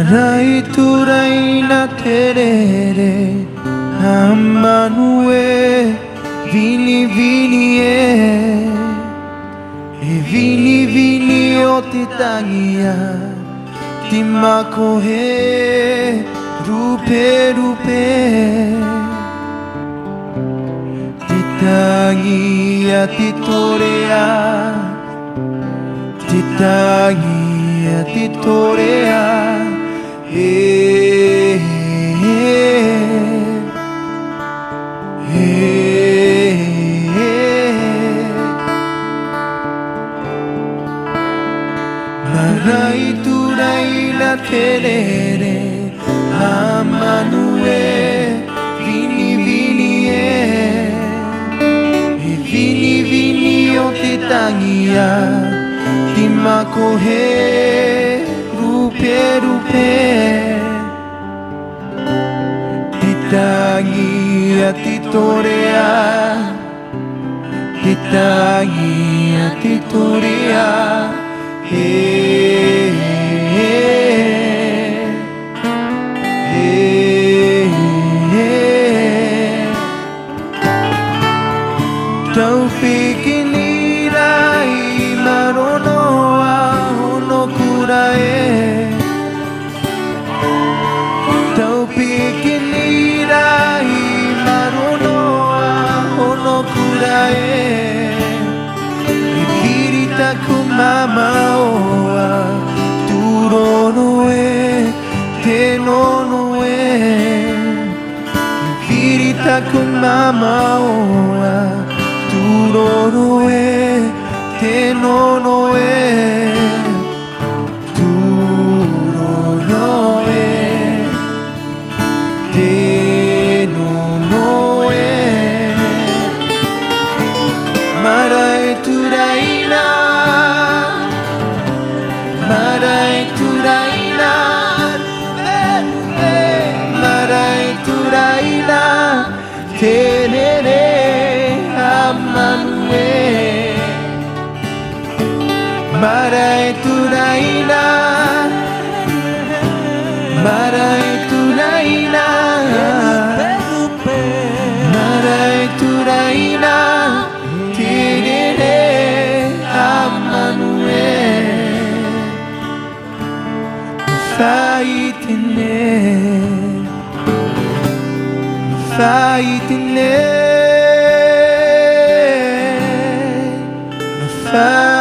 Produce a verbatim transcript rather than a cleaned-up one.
Mārae Ituraina te rere, a Manuera, vinivini e. E vinivini o te tangi a Timakohe Ruperupe. Te tangi a Titorea, te tangi a Titorea. He, he, he, he, he. Mārae Ituraina te rere, a Manuera, vinivini e. E vinivini o te tangi a Timakohe Ruperupe. Te tangi a Titorea, te tangi a Titorea. He, he, he, he, he. Tau pikinira i maro noa o Honokura e. Tau pikinira i maro noa o Honokura e. E piri taku māmā ʻoa, tūroro e, te nono e. Piri taku māmā ʻoa, tūroro e, te nono e. Tūroro e, te nono e. Mārae Ituraina, Mārae Ituraina, Mārae Ituraina, te rere a Manuera. Mārae Ituraina, Mārae Ituraina, Mārae Ituraina, te rere a Manuera. Faʻaite nei, faʻaite nei, faʻaite